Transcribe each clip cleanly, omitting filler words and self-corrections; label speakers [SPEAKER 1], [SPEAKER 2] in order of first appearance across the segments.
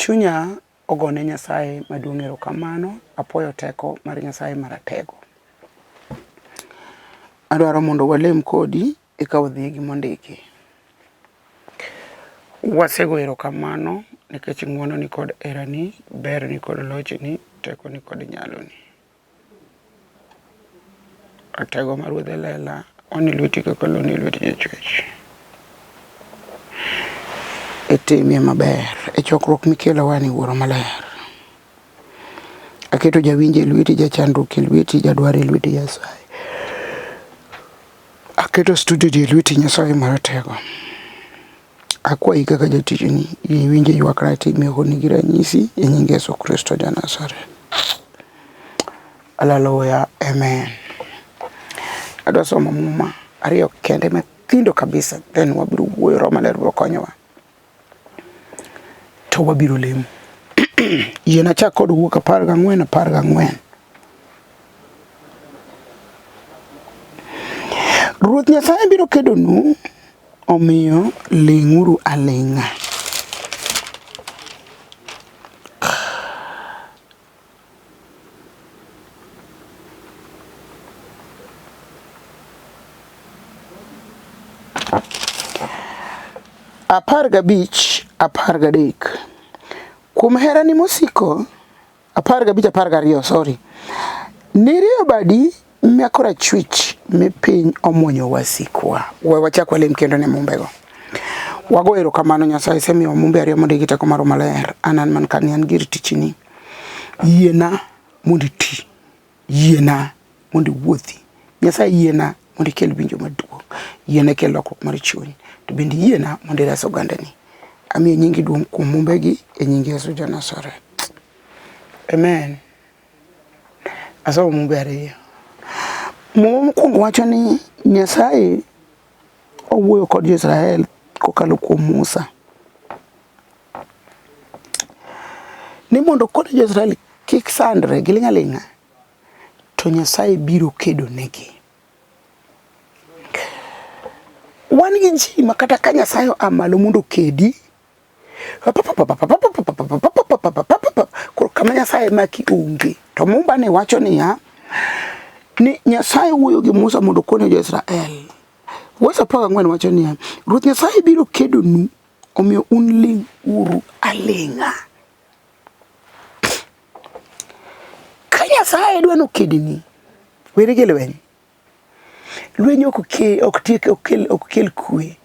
[SPEAKER 1] Chunya ogone Nyasaye maduong' erokamano, apuoyo teko mar Nyasaye maratego. Adwaro mondo walem kodi eka wadhi e gima ondiki. Wasego erokamano nikech ng'wononi kod herani, berni kod lochni, tekoni kod nyaloni. Ratego mar Ruodh e lela, oni lweti kaka loni e lwet jachwech. Itimie maber e chokruok mikelowa ni Wuoro Maler. Aketo jawinjo e lweti, jachandruok e lweti, jadwar e lweti Nyasaye. Aketo studio ji e lweti Nyasaye Maratego. Akwayi kaka jatichni, yie iwinj ywakna timie honni gi ranyisi e nying Yesu Kristo ja Nazareth. Haleluya, amen. Adwa somo muma ariyo kende mathindo kabisa, then wabiro wuoyo, Roho Maler biro konyowa to wabiro lemo. Yiena achak kod wuok 14 14. Ruoth Nyasaye biro kedonu, omiyo ling'uru aling'a. 15 13 Kuom herani mosiko 15 12 sorry nirieyo badi ma korachwich mi piny omuonyo wasikwa. We wachak walem kendo ne mumbego. Wago erokamano Nyasaye isemiyowa mumbe ariyo mondo gi teko mar Roho Maler. An an man kani an gir tichni. Yiena mondo iti. Yiena mondo iwuothi. Nyasaye yiena mondo ikel winjo maduong'. Yiena ikel lokruok mar chuny. To bende yiena mondo ires ogandani. Amiyo nyingi duong' kuom mumbegi e nying Yesu ja Nazareth. Amen. Asomo mumbe ariyo. Muma mokwongo wacho ni Nyasaye owuoyo kod jo-Israel kokalo kuom Musa. Ni mondo kod jo-Israel kik sandre giling' aling'a to Nyasaye biro kedo negi. Wan gi ji ma kata ka Nyasaye oa malo mondo okedi, koro kama Nyasaye maki onge. To Mumba ni wacho niya, ni Nyasaye wuoyo gi Musa mondo okone jo-Israel. Wes 14 wacho niya, Ruoth Nyasaye biro kedonu, omiyo un ling' uru aling'a. Ka Nyasaye dwa nokedni, weri gi lweny. Lweny ok ok tiek ok kel ok kel kwe.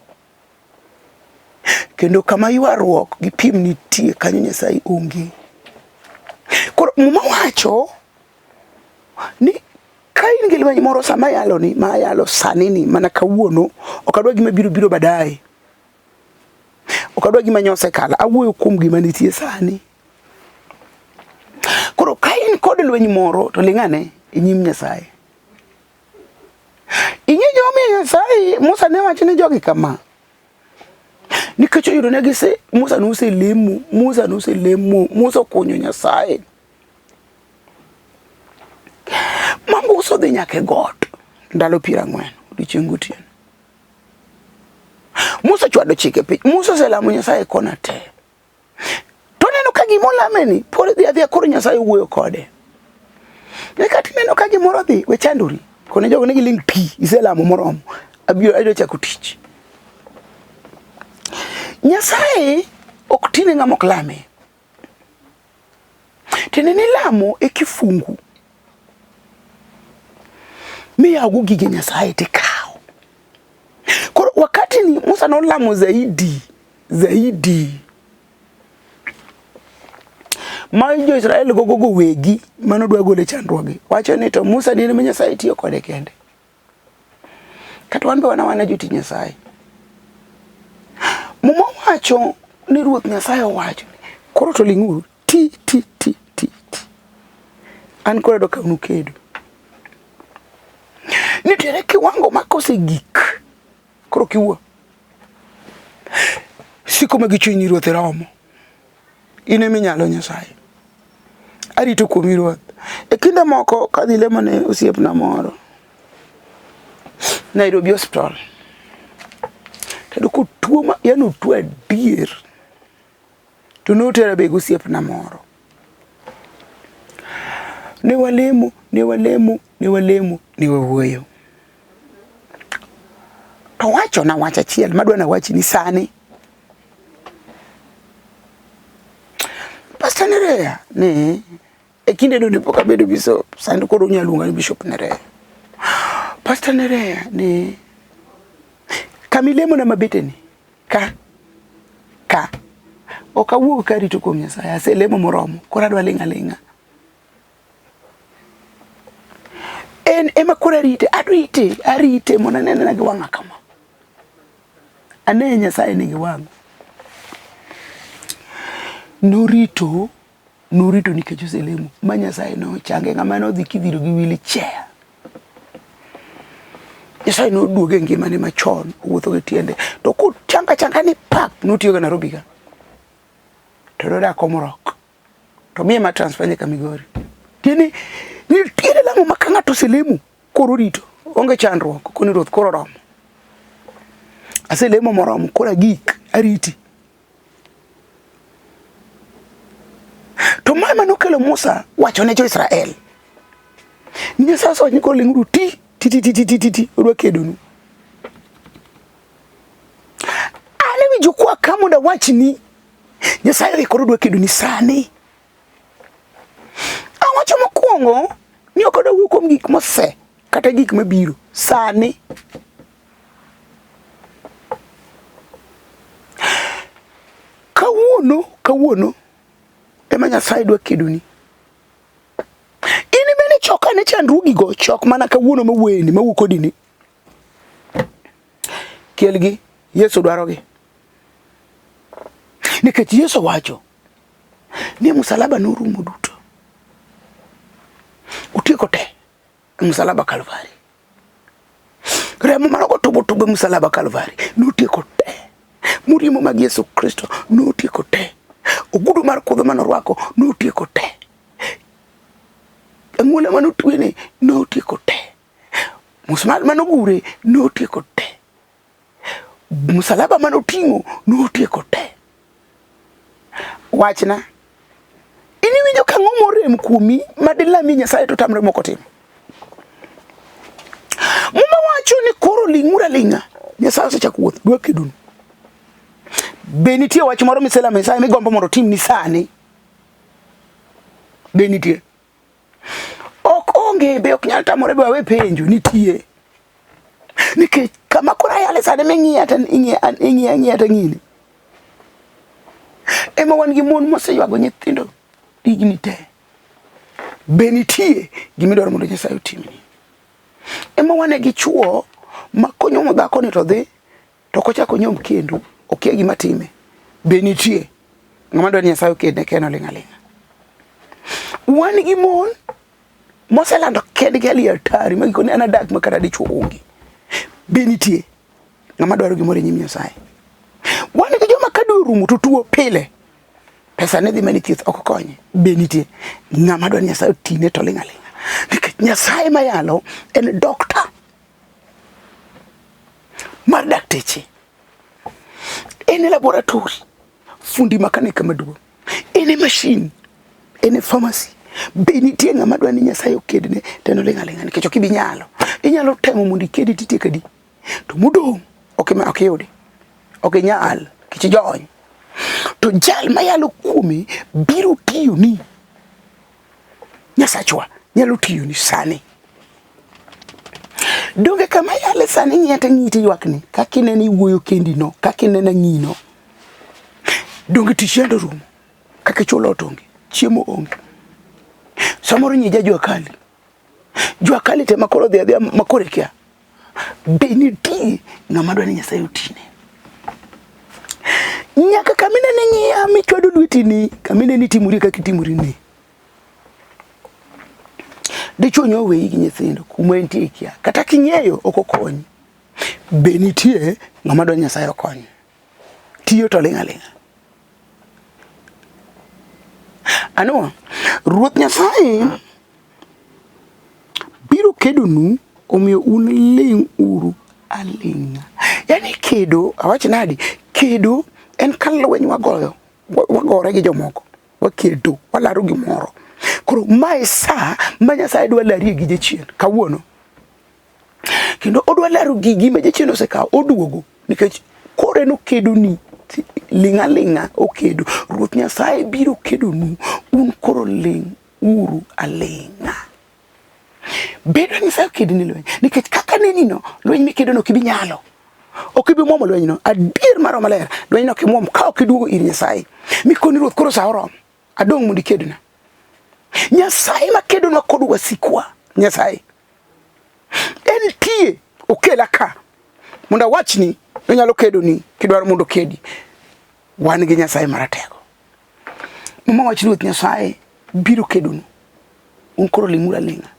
[SPEAKER 1] Kendo kama ywaruok gi piem nitie kanyo Nyasaye onge. Koro Muma wacho ni ka in gi lweny moro sama ayalo ni ma ayalo sani ni mana kawuono ok adwa gima biro biro baadaye. Ok adwa gima nyo osekalo, awuoyo kuom gima nitie sani. Koro ka in kod lweny moro to ling' ane e nyim Nyasaye. Ing'e gimomiyo Nyasaye Musa ne wacho ne jogi kama. Nikech oyudo ne gise Musa noselemo, Musa noselemo, Musa okonyo Nyasaye. Ma Musa odhi nyaka e got ndalo 40 odiochieng' gotieno. Musa chwado chike piny. Musa oselamo Nyasaye kona te. To neno ka gima olame ni pod dhi adhiya koro Nyasaye wuoyo kode. Eka tineno ka gimoro dhi, we chandori. Kone jogo ne giling' pi, iselamo moromo. Abiro adwa chako tich. Nyasaye ok tine ng'ama ok lame. Tiende ni lamo e kifungu miyawogo gige Nyasaye tikawo. Koro wakati ni Musa nolamo zaidi zaidi ma jo-Israel gogo wegi mano dwa gole chandruogi wacho ni to Musa ni en ema Nyasaye tiyo kode kende. Kata wan be wan awana jotich Nyasaye. Muma wacho ni Ruoth Nyasaye owacho koro to ling'uru ti ti ti ti ti. An koro adwa kawnu kedo. Nitiere kiwango ma kosegik koro kiwuo siko ma gi chuny Ruoth romo. In ema inyalo Nyasaye. Arito kuomi Ruoth. E kinde moko kadhi lemo ne osiepna moro Nairobi Hospital. Tayudo kotuo ma yani otuo adier. To notera be gosiepna moro. Ne walemo, ne walemo, ne walemo, ne wawuoyo. To wachona wach achiel madwa nawachni sani. Pastor Nerea ne e kinde no ne pok abedo bishop, sani koro unyalo luonga ni Bishop Nerea. Pastor Nerea ne kamilemona mabeteni ka ka ok awuog ka arito kuom Nyasaye, aselemo moromo, koro adwa ling' aling'a. En ema koro arite, arite, arite mondo anene gi wang'a kama. Ane Nyasaye ni gi wang'a. Norito, norito nikech oselemo ma Nyasaye nochange ng'ama nodhi kidhiro gi wheelchair. Nyasaye noduoge e ngimane machon, owuotho gi tiende. To kochanga changa ni pap, notiyoga Nairobi ka. To nodak Komorok. To miye ma transfer nyaka Migori. Tiende nitiere lamo ma ka ng'ato oselemo, koro orito. Onge chandruok, koni ruoth koro oromo. Aselemo moromo, koro agik, ariti. To ma ema nokelo Musa wacho ne jo-Israel ni Nyasaye osewacho ni koro ling'uru ti ti ti ti ti ti ti odwa kedonu. An ewi jukwaa ka mondo awachni Nyasaye oikore odwa kedoni sani. Awacho mokwongo ni ok odwa wuo kuom gik mose kata gik mabiro sani. Kawuono, kawuono ema Nyasaye dwa kedoni. In bende chok ane chandruogigo, chok mana kawuono mawuoyeni, mawuo kodini. Kelgi, Yesu dwarogi. Nikech Yesu wacho ni msalaba norumo duto. Otieko te e msalaba Kalvari. Remo mane ogo tobo tobo e msalaba Kalvari notieko te. Muriemo mag Yesu Kristo notieko te. Ogudu mar kudho mane orwako notieko te. Ang'ula mane otwene notieko te. Musmal mane ogure notieko te. Msalaba mane oting'o notieko te. Wachna, in iwinjo ka ang'o morem kuomi ma dilamie Nyasaye to tamre moko timo? Muma wacho ni koro ling'uru aling'a, Nyasaye osechako wuoth, dwa kedonu. Be nitie wach moro miselamo Nyasaye migombo mondo otimni sani? Be nitie? Ok onge, be ok nyal tamore be wawe penjo, nitie. Nikech kama koro ayale sani ming'iya to ing'iya ing'iya ing'iya to ng'ini. Ema wan gi mon moseywago nyithindo higni te. Be nitie gima idwaro mondo Nyasaye otimni? Ema wane gi chuo ma konyuomo dhakoni to dhi to ok ochak onyuom kendo, okia gima time. Be nitie ng'ama dwaro ni Nyasaye okedne kendo oling' aling'a? Wan gi mon moselando kendgi hali hatari ma gikone an adak ma kata dichuo onge. Be nitie ng'ama dwaro gimoro e nyim Nyasaye? Wan gi joma ka dwe orumo to tuo pile. Pesa ne dhi mana e thieth ok konye. Be nitie ng'ama dwaro ni Nyasaye otine to ling' aling'a? Nikech Nyasaye mayalo en dokta mar dakteche. En e laboratory, fundi makanika maduong'. En e machine, en e pharmacy. Be nitie ng'ama dwa ni Nyasaye okedne to en oling' aling'a nikech ok ibi nyalo. Inyalo temo mondo ikedi titieko adi to modong' ok iyudi. Ok inyal nikech ijony. To jal mayalo kuomi biro tiyoni. Nyasachwa nyalo tiyoni sani. Donge kama yale sani ng'iya to ng'iyi to ywakni kaka ineno iwuoyo kendi no kaka ineno ang'iyi no. Donge tich yande orumo kaka ichulo ot onge chiemo onge. Samoro nyi ja jua kali. Jua kali te makoro dhi adhiya makoro ikia. Be nitie ng'ama dwa ni Nyasaye otine? Nyaka kama inene ng'iya michwado lweti ni kama inene itimori kaka itimori ni. Dichuo nyo oweyi gi nyithindo kuma entie ikia. Kata king'eyo ok okonyi. Be nitie ng'ama dwa Nyasaye okony? Tiyo to ling' aling'a. Anua, Ruoth Nyasaye biro kedonu omiyo un ling' uru aling'a. Yaani kedo, awach nadi, kedo en ka lweny wagoyo. Wagore gi jomoko, wakedo, walaro gimoro. Koro mae sa ma Nyasaye dwa larie gi jachien kawuono. Kendo odwa laro gigi ma jachien osekawo oduogo nikech koro en okedoni ling' aling'a okedo. Ruoth Nyasaye biro kedonu, un koro ling' uru aling'a. Bedo ni Nyasaye okedni lweny nikech kaka nenino lweny mikedono ok ibi nyalo. Ok ibi muomo lwenyno. Adier mar maler, lwenyno ok imuom ka ok iduogo ir Nyasaye. Mikoni Ruoth koro sa oromo. Adong' mondo ikedna. Nyasaye ma kedonwa kod wasikwa. Nyasaye. Entie okela ka mondo awachni onyalo kedoni kidwaro mondo okedi. Wan gi Nyasaye maratego. Muma wach Ruoth Nyasaye biro kedonu. Un koro ling'uru aling'a.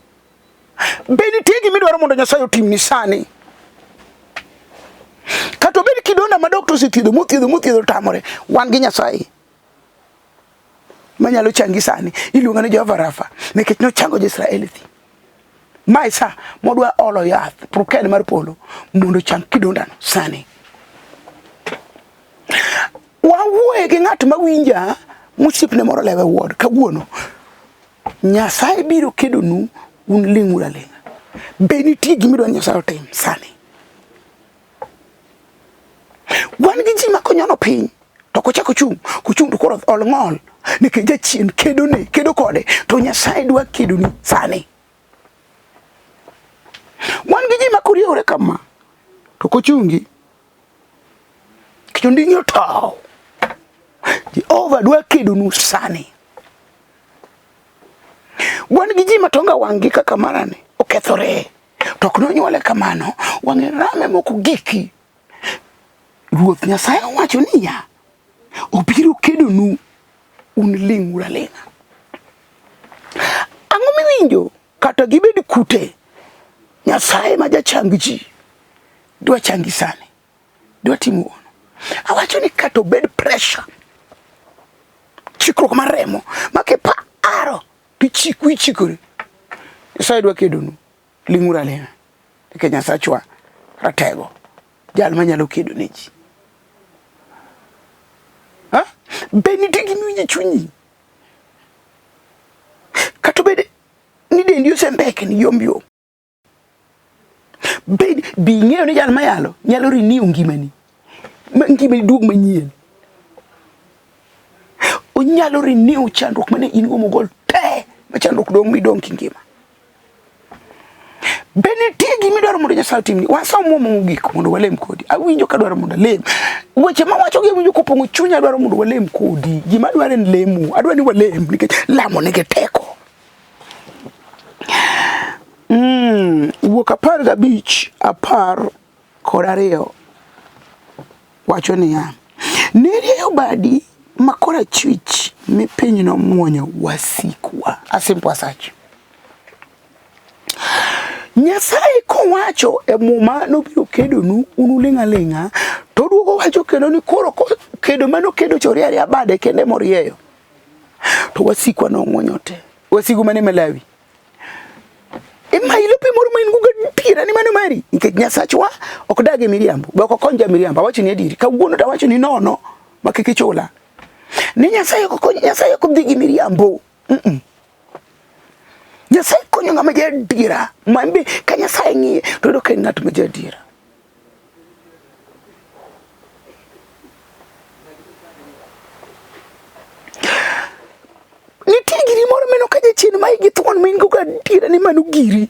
[SPEAKER 1] Be nitie gima idwaro mondo Nyasaye otimni sani? Kata obed kidonda ma dokta osethiedho mothiedho mothiedho tamore, wan gi Nyasaye manyalo changi sani. Iluonga ni Jehova Rafa nikech nochango jo-Israel e thim. Ma e sa modwa olo yath pruken mar polo mondo ochang kidondano sani. Wawuoye gi ng'at ma winja mosiepne moro lewe ward kawuono. Nyasaye biro kedonu un ling'uru aling'a. Be nitie gima idwa ni Nyasaye otim sani? Wan gi ji ma konyono piny to kochako chung' kochung' to koro olng'ol nikech jachien kedone kedo kode to Nyasaye dwa kedoni sani. Wan gi ji ma koriewore kama to kochungi kendo nding'i otow. Jehova dwa kedonu sani. Wan gi ji ma tonga wang'gi kaka marani okethore to ok nonyuole kamano, wang'e rame moko giki. Ruoth Nyasaye owacho niya, obiro kedonu un ling'uru aling'a. Ang'o miwinjo kata gibed kute? Nyasaye ma jachang ji dwa changi sani, dwa timo hono. Awacho ni kata obed pressure, chikruok mar remo ma kiparo to ichikori. Nyasaye dwa kedonu, ling'uru aling'a nikech Nyasachwa ratego, jal manyalo kedo ne ji. Ha? Be nitie gima iwinjo e chunyi? Kata obed ni dendi osembekni yom yom. Be be ing'eyo ni jal mayalo nyalo renew ngimani ma ngimani duog manyien. Onyalo renew chandruok mane in go mogol te ma chandruok dong' midong' kingima. Be nitie gima idwaro mondo Nyasaye otimni? Wasom Muma mogik mondo walem kodi. Awinjo ka adwaro mondo alem. Weche mawachogi awinjo kopong'o chunya adwaro mondo walem kodi. Gima adwaro en lemo. Adwaro ni walem nikech lamo nigi teko. Wuok 15 12 wacho niya, nirieyo badi ma korachwich mi piny nomuonyo wasikwa. As simple as such. Nyasaye kowacho e Muma nobiro kedonu un uling' aling'a to oduogo wacho kendo ni koro kedo mane okedo cha orie aria bade kende morieyo to wasikwa nong'wonyo te. Wasigu mane Malawi Imayi lope moro ma in go gadiera ni mano mari nikech Nyasachwa ok dag e miriambo be ok okony ja miriambo awacho ni adieri kawuono to awacho ni nono ma kik ichula ni Nyasaye ok okony Nyasaye ok dhi gi miriambo mm -mm. Nyasaye konyo ng'ama ja adiera ma be ka Nyasaye ng'iye to yudo ka en ng'at ma ja adiera. Nitie giri moro meno ka jachien ma igi thuon ma in go gadiera ni mano giri.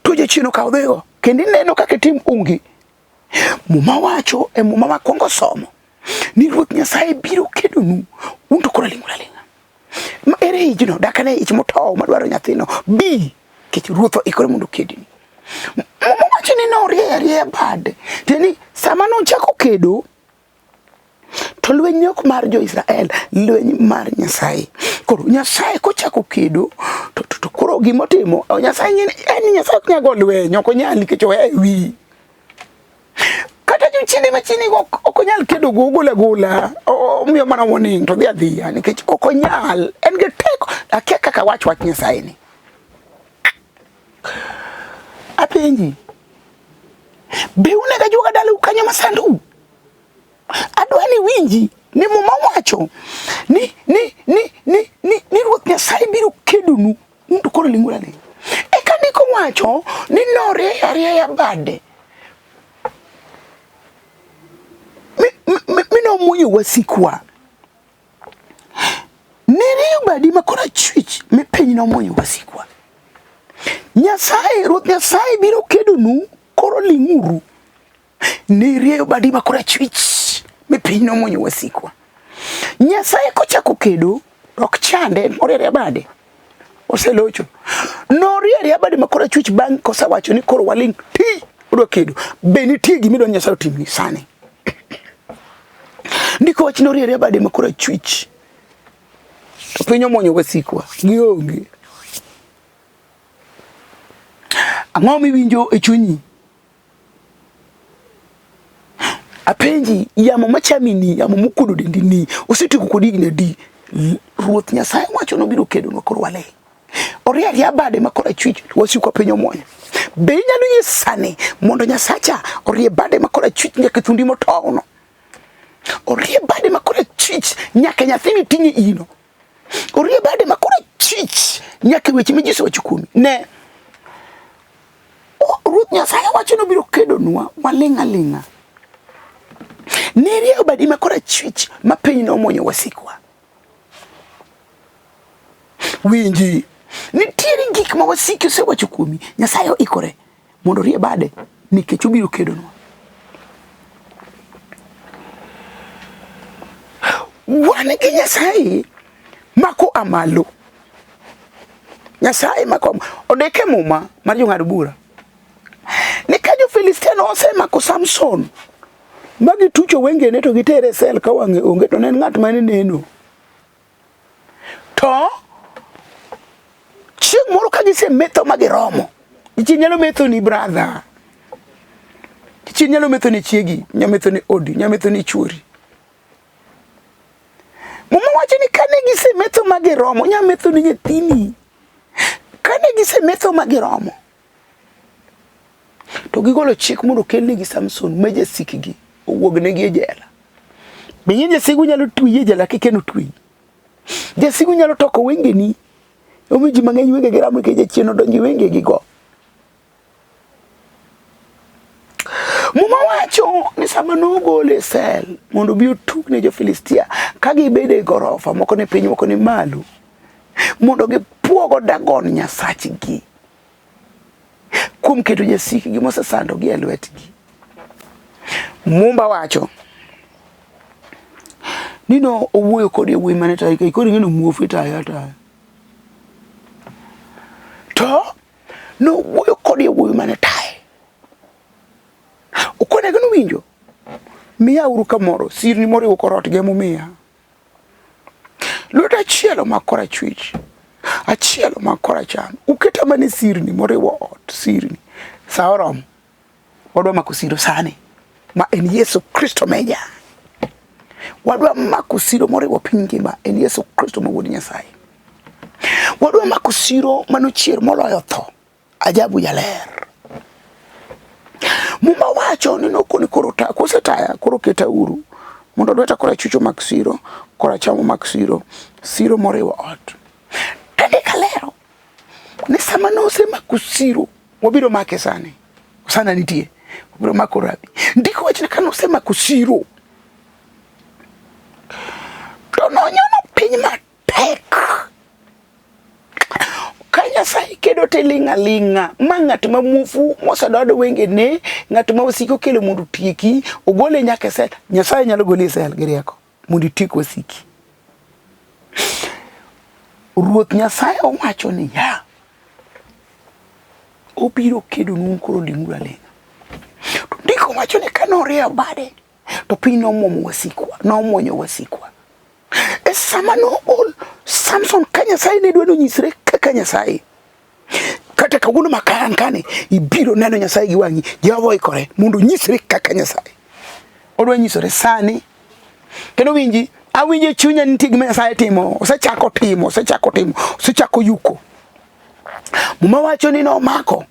[SPEAKER 1] To jachien okawo dhigo kendo ineno kaka itim onge. Muma wacho e muma makwongo somo ni Ruoth Nyasaye biro kedonu un to koro ling'uru aling'a. Ma ere ijno dakane ich motow madwaro nyathino bi nikech Ruoth oikore mondo okedni. Muma wacho ni norieyo arieya bade tiende ni sama nochako kedo To lweny ne ok mar jo-Israel, lweny mar Nyasaye. Koro Nyasaye kochako kedo to, to, to koro gimotimo Nyasaye ng'e en Nyasaye ok nyal go lweny, ok onyal nikech owe wi. Kata jochiende machiegni go ok onyal kedo go ogol agola, omiyo mana warning to dhi adhiya nikech ok onyal, en gi teko. Akia kaka wach wach Nyasaye ni. Apenji, be unego ajuoga dalau kanyo masandou? Adwa ni winji Ni Muma wacho ni ni ni ni ni, ni Ruoth Nyasaye biro kedonu un to koro ling'uru aling'a. Eka ndiko wacho ni norieyo arieya bade mi nomuonyo wasikwa. Nirieyo badi ma korachwich mi piny nomuonyo wasikwa. Nyasaye, Ruoth Nyasaye biro kedonu koro ling'uru. Nirieyo badi ma korachwich mi piny nomuonyo wasikwa. Nyasaye kochako kedo ok chande, oriere bade. Oselocho. Noriere bade ma korachwich bang' kosewacho ni koro waling' ti odwa kedo. Be nitie gima idwa ni Nyasaye otimni sani? Ndiko wach noriere bade ma korachwich. To piny omuonyo wasikwa, gionge. Ang'o miwinjo e chunyi? Apenji, yamo machami ni, yamo mokuodo dendi ni, osetieko kodi higni adi? Ruoth Nyasaye wacho nobiro kedonwa koro waling'. Orie aria bade ma korachwich wasikwa piny omuonyo. Be inyalo yie sani mondo Nyasacha orie bade ma korachwich nyaka e thundi motowno? Orie bade ma korachwich nyaka nyathi miting'o e ino. Orie bade ma korachwich nyaka e weche ma ji osewacho kuomi. Ne, Ruoth Nyasaye wacho nobiro kedonwa, waling' aling'a. Nirieyo badi ma korachwich ma piny nomuonyo wasikwa. Winji, nitiere gik ma wasiki osewacho kuomi, Nyasaye oikore mondo orie bade nikech obiro kedonwa. Wan gi Nyasaye mako amalo. Nyasaye mako ondik e Muma mar jong'ad bura ni ka jo-Filistia nosemako Samson ma gitucho wengene to gitere e sel ka wang'e onge to ne en ng'at mane neno. To chieng' moro ka gisemetho ma giromo, jachien nyalo metho ni brother, jachien nyalo metho ni chiegi, nyalo metho ni odi, nyalo metho ni chuori. Muma wacho ni kane gisemetho ma giromo, nyalo metho ni nyathini. Kane gisemetho ma giromo, to gigolo chik mondo okelnegi Samson ma jasikgi owuognegi e jela. Be ing'e jasigu nyalo tweyi e jela kikeno tweyi? Jasigu nyalo toko wengeni. Omiyo ji mang'eny wengegi ramo nikech jachien odonjo e wengegi go. Muma wacho ni sama nogole e sel mondo obi otug ne jo-Filistia ka gibedo e gorofa moko ni piny moko ni malo mondo gipuogo Dagon nyasachgi kuom keto jasikgi mosesandogi e lwetgi. Mumba wacho ni no owuoyo kod yawuoyi mane tayo ka koro ing'e ni muofu itayo ataya. To nowuoyo kod yawuoyi mane taye. Okonegi nowinjo, miyauru kamoro sirni moriwo kor ot gi emomiya. Lweta achiel omak korachwich, achiel omak koracham. Uketa mana e sirni moriwo ot, sirni. Sa oromo. Wadwa mako siro sani, ma en Yesu Kristo meja. Wadwa mako siro moriwo piny ngima, en Yesu Kristo ma Wuod Nyasaye. Wadwa mako siro manochier moloyo tho. Ajabu jaler. Muma wacho ni nokoni koro ta kosetaya koro keta uru mondo lweta korachwich omak siro, koracham omak siro, siro moriwo ot. Tandika lero ni sama nosemako siro, wabiro make sani. Sana nitie. Wabiro mako rabi. Ndiko wacho ni ka nosemako siro to nonyono piny matek. Ka Nyasaye kedo to iling' aling'a ma ng'at ma muofu mosedwado wengene, ng'at ma wasiki okelo mondo otieki, ogole nyaka e sel. Nyasaye nyalo goli e sel gi rieko mondo itiek wasiki. Ruoth Nyasaye owacho niya, obiro kedonu koro ling'uru aling'a. To ndiko wacho ni kane orieyo bade to piny nomwomo wasikwa, nomwonyo wasikwa. E sama nool Samson ka Nyasaye ne dwa nonyisre kaka Nyasaye. Kata kawuono ma kan kani ibiro neno Nyasaye gi wang'i, Jehova oikore mondo onyisre kaka Nyasaye. Odwa nyisore sani. Kendo winji, awinjo e chunya nitie gima Nyasaye timo, osechako timo, osechako timo, osechako yuko. Muma wacho ni nomako.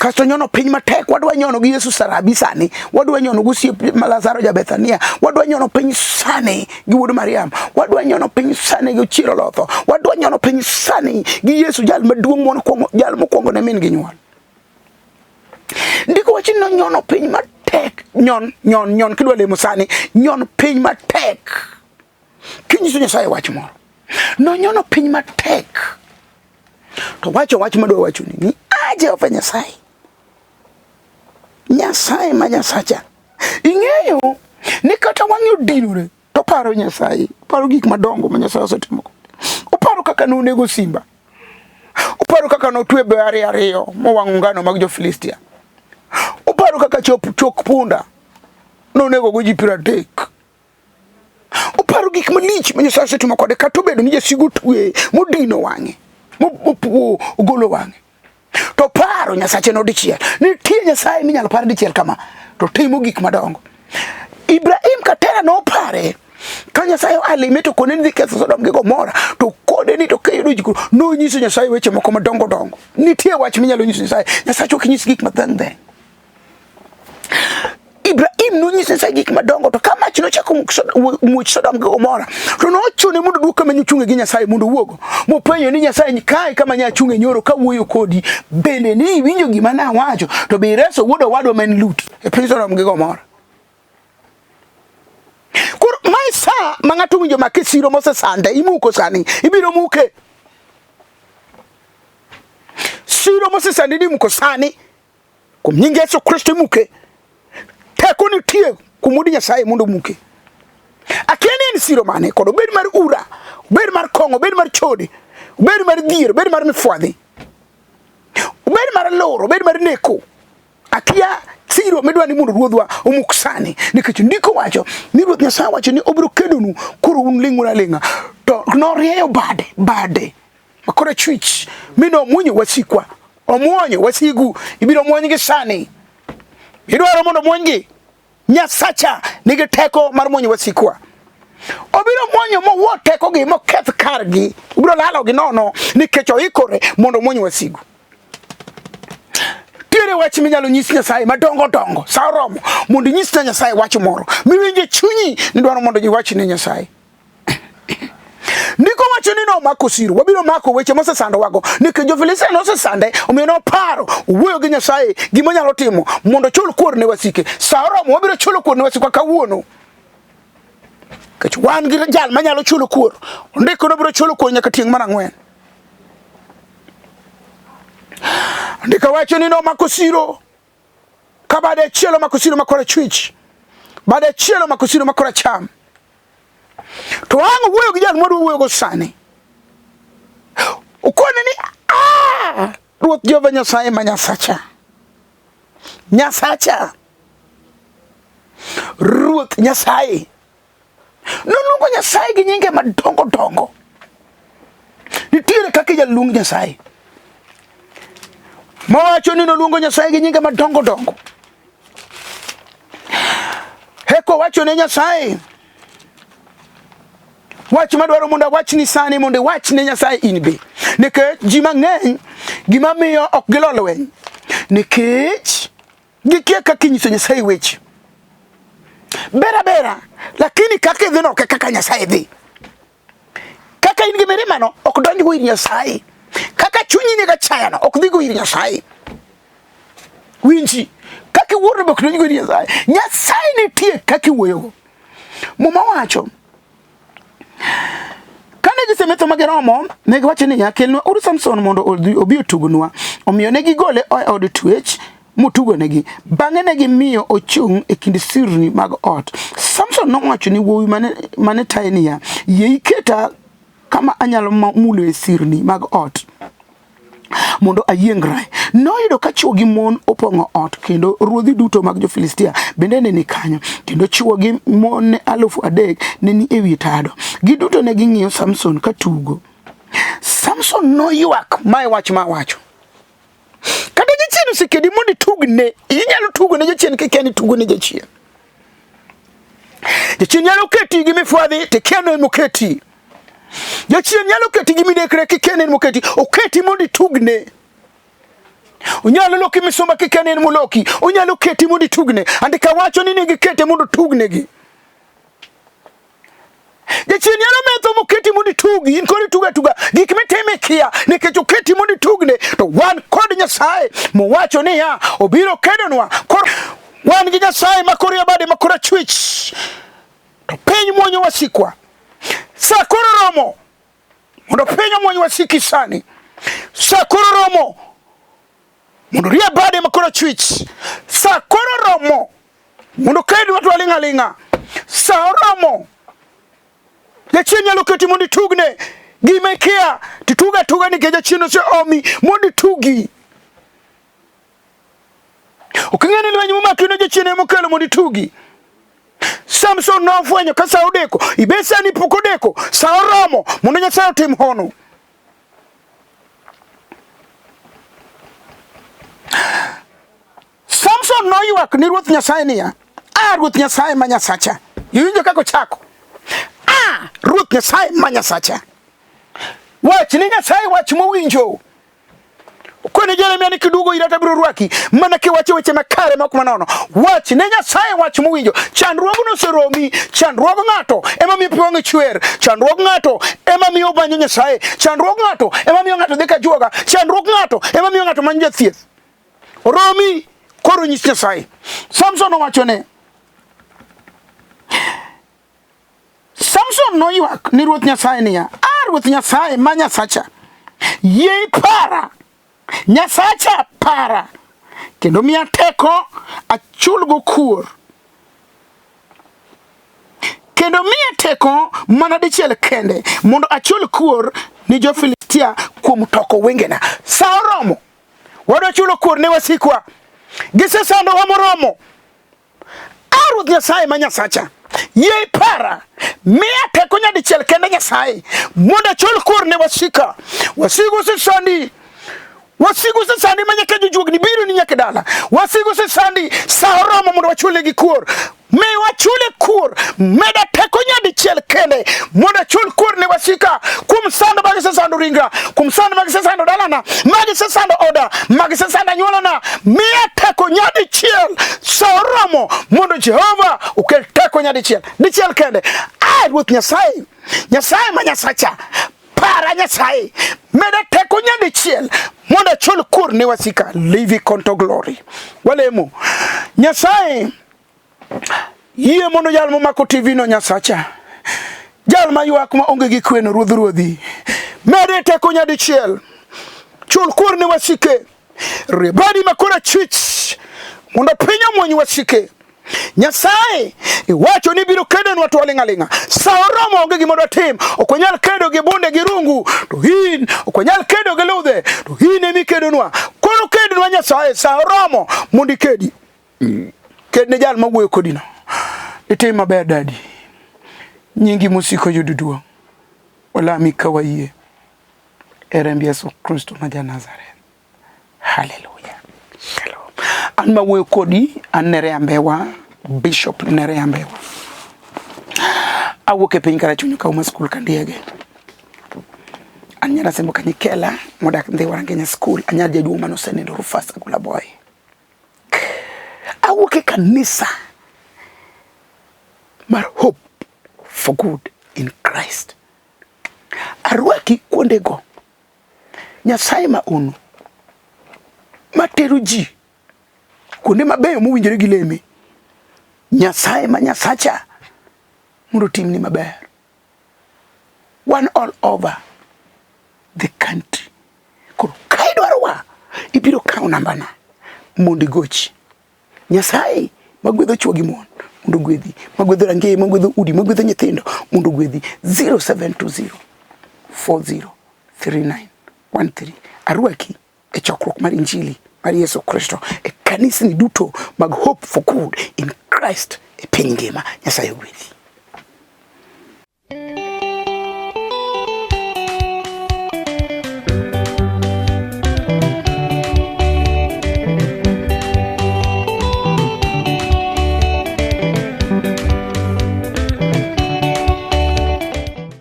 [SPEAKER 1] Kasto nyono piny matek, wadwa nyono gi Yesu Sarabi sani, wadwa nyono gi osiep Lazaro ja Bethania, wadwa nyono piny sani gi wuod Mariam, wadwa nyono piny sani gi Ochiero Lotho, wadwa nyono piny sani gi Yesu jal maduong' mokwongo, jal mokwongo ne min gi nyuol. Ndiko wacho ni nonyono piny matek, nyon, nyon, nyon kidwa lemo sani, nyon piny matek. Kinyiso Nyasaye wach moro. Nonyono piny matek. To wacho wach madwa wacho ni, ni a Jehova Nyasaye. Nyasaye ma Nyasacha. Ing'eyo ni kata wang'e odinore to paro Nyasaye, paro gik madongo ma Nyasaye osetimo. Oparo kaka nonego simba. Uparo kaka notwe bare ariyo mowang'o ngano mag jo-Filistia. Uparo kaka chop chok punda nonego go ji 30. Uparo gik malich ma Nyasaye osetimo kode kata obedo ni jasigu otwe modino wang'e, ogolo wang'e. To paro Nyasache no dichiel. Nitie Nyasaye minyalo par dichiel kama to timo gik madongo. Ibrahim Katera nopare ka Nyasaye alime to kone ni dhi ketho Sodom gi Gomora to kode ni to kiyudo ji nonyiso Nyasaye weche moko madongo dongo. Nitie wach minyalo nyiso Nyasaye. Nyasaye ok nyis gik madheng' dheng'. Ibrahim nonyiso Nyasaye gik madongo to ka mach nochako muoch Sodom gi Gomora to nochune mondo oduog kama nochung'e gi Nyasaye mondo owuogo. Mopenjo ni Nyasaye kae kama nya achung'e nyoro kawuoyo kodi bende ni iwinjo gima nawacho to be ireso wuod owadwa ma en Lut e piny Sodom gi Gomora. Koro mae sa ma ng'ato winjo make siro mosesande imuko sani ibiro muke. Siro mosesande imuko sani kuom nying Yesu Kristo imuke. Teko nitie kuom wuod Nyasaye mondo omuke. Akia ni en siro mane kod obed mar ura, obed mar kong'o, obed mar chode, obed mar dhier, obed mar mifwadhi, obed mar loro, obed mar neko. Akia siro midwa ni mondo ruodhwa omuk sani nikech ndiko wacho ni Ruoth Nyasaye wacho ni obiro kedonu koro un ling'uru aling'a to norieyo bade bade makoro achwich mi nomuonyo wasikwa omuonyo wasigu ibiro muonygi sani idwaro mondo omuonygi Nyasacha nigi teko mar muonyo wasikwa obiro muonyo mowuo tekogi moketh kargi obiro lalogi nono nikech oikore mondo omuony wasigu Tiere wach minyalo nyis Nyasaye madongo dongo sa oromo mondo inyis na Nyasaye wach moro miwinjo e chunyi ni dwaro mondo iwach ne Nyasaye. Ndiko wacho ni nomako siro, wabiro mako weche mosesandowago nikech jo-Filistia nosesande, omiyo noparo owuoyo gi Nyasaye gima onyalo timo mondo ochul kuor ne wasike. Sa oromo wabiro chulo kuor ne wasikwa kawuono. Nikech wan gi jal manyalo chulo kuor, ondiko nobiro chulo kuor nyaka tieng' mar ang'wen. Ndiko wacho ni nomako siro ka bade achiel omako siro ma korachwich, bade achiel omako siro ma koracham. To ang' owuoyo gi jal mwadwa wuoyogo sani. Okone ni ah, Ruoth Jehova Nyasaye ma Nyasacha. Nyasacha. Ruoth Nyasaye. Noluongo Nyasaye gi nyinge madongo dongo. Nitiere kaka inyalo luong Nyasaye. Mowacho ni noluongo Nyasaye gi nyinge madongo dongo. Heko wacho ne Nyasaye wach madwaro mondo awachni sani mondo iwach ne Nyasaye in be. Nikech ji mang'eny gima miyo ok gilo lweny nikech gikia kaka inyiso Nyasaye weche. Ber abera, lakini kaka idhino ok e kaka Nyasaye dhi. Kaka in gi mirimano ok donjgo ir Nyasaye. Kaka chunyi niga chayano ok dhigo ir Nyasaye. Winji, kaka iwuoro be ok donjgo ir Nyasaye. Nyasaye nitie kaka iwuoyogo. Muma wacho Kane gisemetho ma giromo, ne giwacho niya, Kelnwa uru Samson mondo obi otugnwa. Omiyo ne gigole e od twech motugonegi. Bang'e ne gimiyo ochung' e kind sirni mag ot. Samson nowacho ni wuowi mane, mane taye niya, Yie iketa kama anyalo muloe sirni mag ot mondo ayiengra. Noyudo ka chwo gi mon opong'o ot kendo ruodhi duto mag jo-Filistia bende ne ni kanyo, kendo chwo gi mon ne 3,000 ne ni ewi tado. Giduto ne ging'iyo Samson ka tugo. Samson noywak, mae wach ma awacho. Kata jachien osekedi mondo itugne, inyalo tugo ne jachien kikia ni tugo ne jachien. Jachien nyalo keti gi mifwadhi to ikia ni en moketi. Jachien nyalo keti gi midekre kikia ni en moketi. Oketi mondo itugne. Onyalo loki misumba kikia ni en moloki. Onyalo keti mondo itugne. Andika wacho ni ne gikete mondo otugnegi. Jachien nyalo metho moketi mondo itugi, in koro itugo atuga gik mitimo ikia nikech oketi mondo itugne. To wan kod Nyasaye mowacho niya obiro kedonwa. Koro wan gi Nyasaye ma koro bade ma koro achwich to piny muonyo wasikwa. Sa koro romo mondo piny omuony wasiki sani. Sa koro romo mondo rie bade ma koro achwich. Sa koro romo mondo kedwa to aling' aling'a. Sa oromo. Jachien nyalo keti mondo itugne gima ikia tituga atuga nikech jachien oseomi mondo itugi. Ok ing'e ni lweny momaki ne jachien ema okelo mondo itugi. Samson nofwenyo ka sa odeko, ibe sani pok odeko, sa oromo mondo Nyasaye otim hono. Samson noywak ni Ruoth Nyasaye niya, A Ruoth Nyasaye ma Nyasacha. Iwinjo kaka ochako? A Ruoth Nyasaye ma Nyasacha. Wach ni Nyasaye wach mowinjo. Kone Jeremia ni kiduogo ira to abiro rwaki mana kiwacho weche makare ma ok manono. Wach ne Nyasaye wach mowinjo. Chandruogno oseromi, chandruog ng'ato ema miyo pi wang'e chwer, chandruog ng'ato ema miyo omanyo Nyasaye, chandruog ng'ato ema miyo ng'ato dhi ka juoga, chandruog ng'ato ema miyo ng'ato manyo jathieth. Oromi koro nyis Nyasaye. Samson owacho ne Samson noywak ni Ruoth Nyasaye niya, A Ruoth Nyasaye ma Nyasacha, yie ipara, Nyasacha para, kendo miya teko achulgo kuor. Kendo miya teko mana dichiel kende mondo achul kuor ni jo-Filistia kuom toko wengena. Sa oromo, wadwa chulo kuor ne wasikwa. Gisesandowa moromo. A Ruoth Nyasaye ma Nyasacha, yie ipara, miya teko nyadichiel kende Nyasaye, mondo achul kuor ne wasika. Wasigu osesandi, wasigu osesandi ma nyaka jojuogni biro ni nyaka dala. Wasigu osesandi, sa oromo mondo wachulnegi kuor. Mi wachule kuor, meda teko nyadichiel kende mondo achul kuor ne wasika kuom sand ma gisesando ringra, kuom sand ma gisesando dalana, ma gisesando oda, ma gisesando anyuolana. Miya teko nyadichiel, sa oromo mondo Jehova okel teko nyadichiel, dichiel kende. A Ruoth Nyasaye, Nyasaye ma Nyasacha, para Nyasaye, meda teko nyadichiel mondo achul kuor ne wasika. Livi konto glory. Walemo. Nyasaye Yie mondo jal momako TV no Nyasacha. Jal ma ywak ma onge gi kweno Ruodh Ruodhi. Mede teko nyadichiel. Chul kuor ne wasike. Rebadi makora chwich mondo piny omwony wasike. Nyasaye iwacho ni biro kedonwa to waling' aling'a. Sa oromo onge gima dwatim. Ok wanyal kedo gi bunde gi rungu to in ok wanyal kedo gi ludhe to in ema ikedonwa. Koro kednwa Nyasaye, sa oromo mondo ikedi. Ked ne jal mawuoyo kodino. Itim maber dadi. Nyingi mosiko yudo duong'. Walami ka wayie. E remb Yesu Kristo ma ja Nazareth. Haleluya. Shalom. An mawuoyo kodi, an Nerea Mbewa, Bishop Nerea Mbewa. Awuok e piny Karachuonyo Kauma School Kandiege. An nyar Asembo Kanyikela modak Ndhiwa Rangenya School. Anyar jaduong' manosenindo Rufus Agula Boy. Awuok e kanisa mar Hope for Good in Christ. Arwaki kuondego. Nyasaye ma ono matero ji kuonde mabeyo mowinjore gi leme. Nyasaye ma Nyasacha mondo otimni maber. Wan all over the country. Koro ka idwarowa, ibiro kawo nambana mondo igochi. Nyasaye magwedho chwo gi mon mondo ogwedhi, magwedho rangeye, magwedho udi, magwedho nyithindo mondo ogwedhi. 0720 40 39 13. Arwaki e chokruok mar Injili mar Yesu Kristo e kanisni duto mag Hope for Good in Christ e piny ngima. Nyasaye ogwedhi.